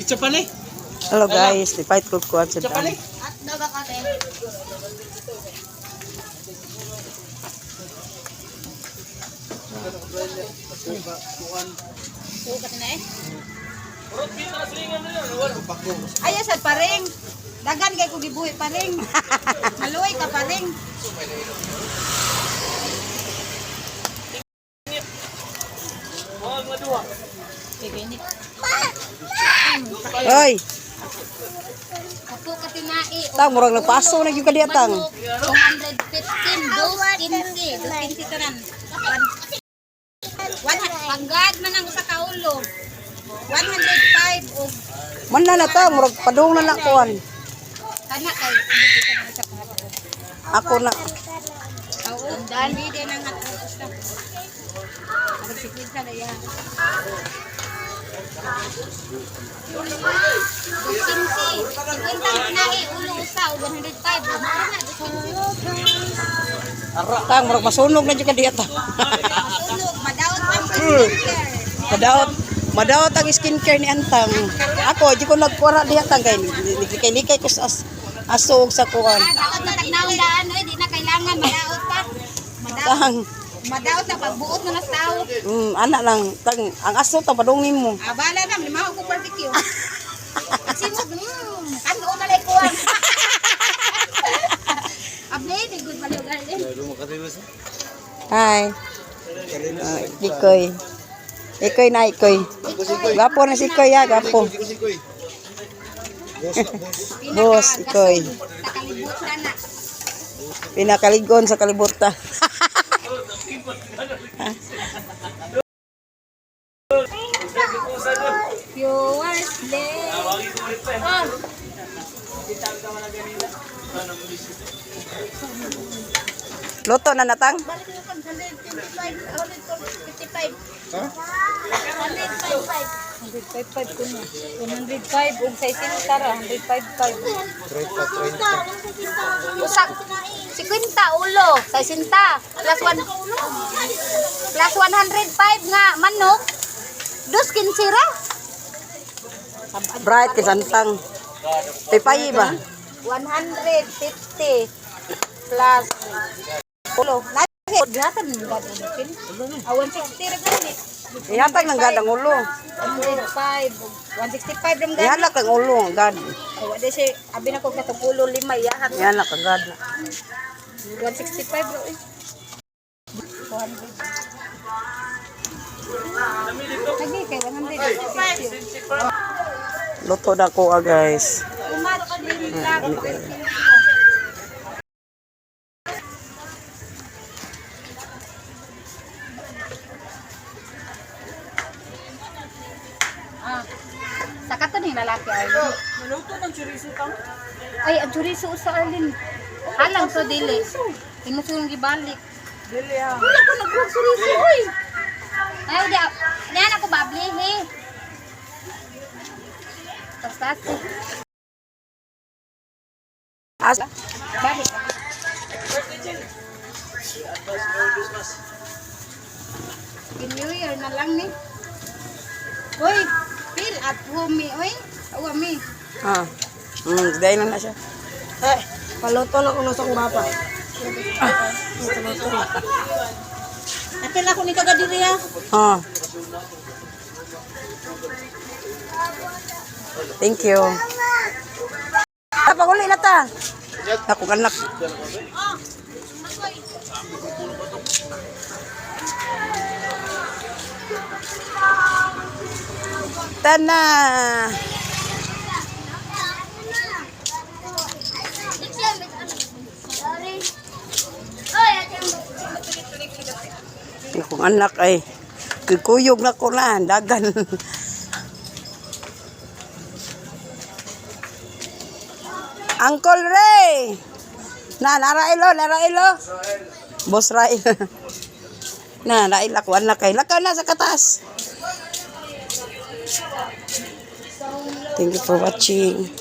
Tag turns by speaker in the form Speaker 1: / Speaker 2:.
Speaker 1: Itsa pa ni.
Speaker 2: Hello guys, di fight ko kuan sa
Speaker 1: Itsa pa
Speaker 2: dam.
Speaker 1: ni.
Speaker 3: At daga ka, te. Sukat na eh. Ay, sad paring. Dagan kay ko gibuhi paring. Maluoy ka paring.
Speaker 2: Oy,
Speaker 3: Ako ka tinai.
Speaker 2: tang murag nagpaso na gyud ka diha, tang.
Speaker 3: Manok, 215, dos 15, dos 15 tanan. One, panggad man ang usa ka ulo. 105 og
Speaker 2: Man na na ta, murag padung na na kuan.
Speaker 3: kana kay hindi ka na sa pangatlo.
Speaker 2: Ako na.
Speaker 3: Oo, dali din ang atong usa. Nagsikwenta na yan. Dos 15, 50 ang tinai, ulo usa o 105. O, mao na, dos 15.
Speaker 2: Tang murag masunog na gyud ka diha, tang.
Speaker 3: Masunog, madaot ang skincare.
Speaker 2: Madaot, madaot ang skincare ni Antang. Ako, di ko nagkuara diha, tang, kay likay-likay ko sa aso og sa kuan.
Speaker 3: Ah, daot na tagnaon daan, oy, di na kailangan madaot pa. Madaot,
Speaker 2: Tang,
Speaker 3: madaot na pagbuot na nas tao.
Speaker 2: ana lang, tang, ang aso tang padungin mo.
Speaker 3: Ah, bala na, limaho ko barbecue. Simod, kano na lay kuwan. Abli, di good baliw garden.
Speaker 2: Hi. Ikoy. Ikoy na ikoy. Gwapo na si Ikoy ha, gwapo. Boss, Ikoy.
Speaker 3: Sa kalibutan na.
Speaker 2: Pinakaligon sa kalibutan.
Speaker 3: Viewers day. Oh,
Speaker 2: Luto na natang?
Speaker 3: balik na kan 125, 155. 155. 155 ko na. 105 ug sa isinta ra 155. Usak 50 ulo sa isinta plus 1 plus 105 nga manok. Dos 15 ra.
Speaker 2: Bright kay santang. Pipayi ba?
Speaker 3: 150 plus ulo. Nasa gatan ng gad ulo. Ah, 160 ra gani.
Speaker 2: Ihatag ng gad ang ulo.
Speaker 3: 105, 165 ram gani.
Speaker 2: Ihalak ang ulo ang gad.
Speaker 3: Oh, wa di siya abi na ko katong ulo lima iyahat.
Speaker 2: Ihalak ang gad.
Speaker 3: 165 bro eh. 200. Lagi kay 150.
Speaker 2: Luto na ko ah, guys.
Speaker 3: Umat din lang. Ah. Sa kato ni lalaki Arlene.
Speaker 1: Naluto ng chorizo tang.
Speaker 3: Ay, ang chorizo sa Arlene. Halang to dili. Imo siyang gibalik.
Speaker 1: Dili ah.
Speaker 3: Wala ko naghuwag chorizo oy. Ay, di. Niyan ako bablihi. Basta
Speaker 2: As
Speaker 3: Balik. In New Year na lang ni. Uy, feel at home mi, uy. Awa mi.
Speaker 2: Ah. Dahil na na siya.
Speaker 4: Eh, paluto na ko na sa akong bapa. Ah, paluto na. Apil ako ni kagadiri ha.
Speaker 2: Ah. Thank you. Ah, paguli na ta. Ako anak. Tana. Akong anak ay kikuyog na ko na dagan. Uncle Ray. Na narailo, narailo. Boss Rail. Na rail ako anak ay lakaw na sa katas. Thank you for watching.